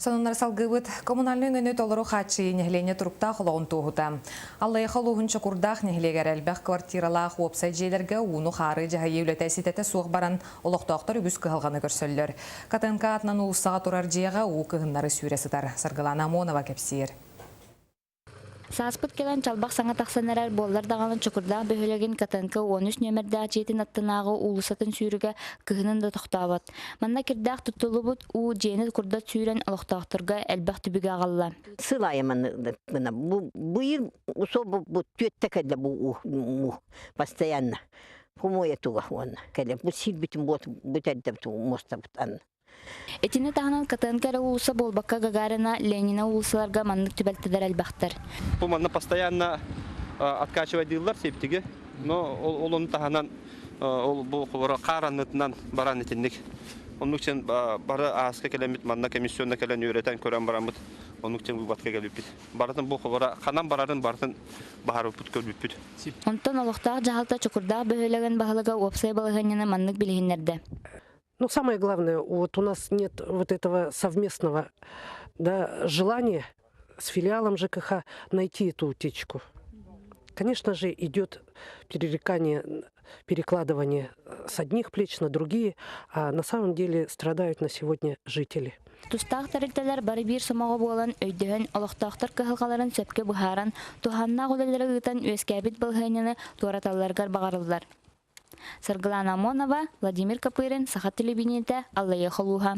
Сонуннары салгыыбыт. Коммунальнай өҥөнү толору хааччыйыы нэһилиэнньэ туруктаах олоҕун туоһута. Аллайыаха улууһун Чокурдаах нэһилиэгэр элбэх квартиралаах уопсай дьиэлэргэ ууну-хаары дьаһайыы үлэтэ ситэтэ суох баран, олохтоохтор үгүс кыһалҕаны көрсөллөр. КТНК атынан уулуссаҕа турар дьиэҕэ уу кыһыннары сүүрэ сытар. Саргылаана Амонова кэпсиир. Сааспыт кэлэн чалбах саҥа тахсан эрэр буоллар даҕаны Чокурдаах бөһүөлэгин КТНК 13 нүөмэрдээх дьиэтин аттынааҕы уулуссатын сүүрүгэ кыһынын да тохтообот. Манна кирдээх туттуллубут уу дьиэни курдат сүүрэн олохтоохторго элбэх түбүгү аҕалла. Сыл аайы манна бу быйыл особо бу түөттэ кэллэ бу уу постоянно. Помоя туга уонна кэлэ бу сирбитин буот бүтэрдэбит муостабыт анна. Итини таһынан КТНК эрэ уулусса буолбакка Гагарина, Ленина уулуссаларга маннык түбэлтэлэр элбэхтэр. Бу манна постоянно откачивайдыыллар септиги, но ол ону таһынан ол бу холоро хаар аннытынан баран итинник. Оннук сен бары ааска кэлэммит манна комиссионна кэлэн үөрэтэн көрөн бараммыт оннук сен выводка кэлбиппит. Барытын бу холоро ханан барарын барытын баһарбыппыт көрбүппүт. Онтон олохтоох дьаһалта Чокурдаах бөһүөлэгин баһылыга уопсай балаһыанньаны маннык билиһиннэрдэ. Но самое главное, вот у нас нет вот этого совместного, да, желания с филиалом ЖКХ найти эту утечку. Конечно же, идет перерекание, перекладывание с одних плеч на другие, а на самом деле страдают на сегодня жители. Тустаах тэрилтэлэр бары биир сомоҕо буолан, өйдөһөн, олохтоохтор кыһалҕаларын сөпкө быһааран, туһааннаах үлэлэри ыытан үөскээбит балаһыанньаны туораталларыгар баҕарыллар. Саргылана Амонова, Владимир Копырин, Саха телевидениетэ, Аллайыаха улууһа.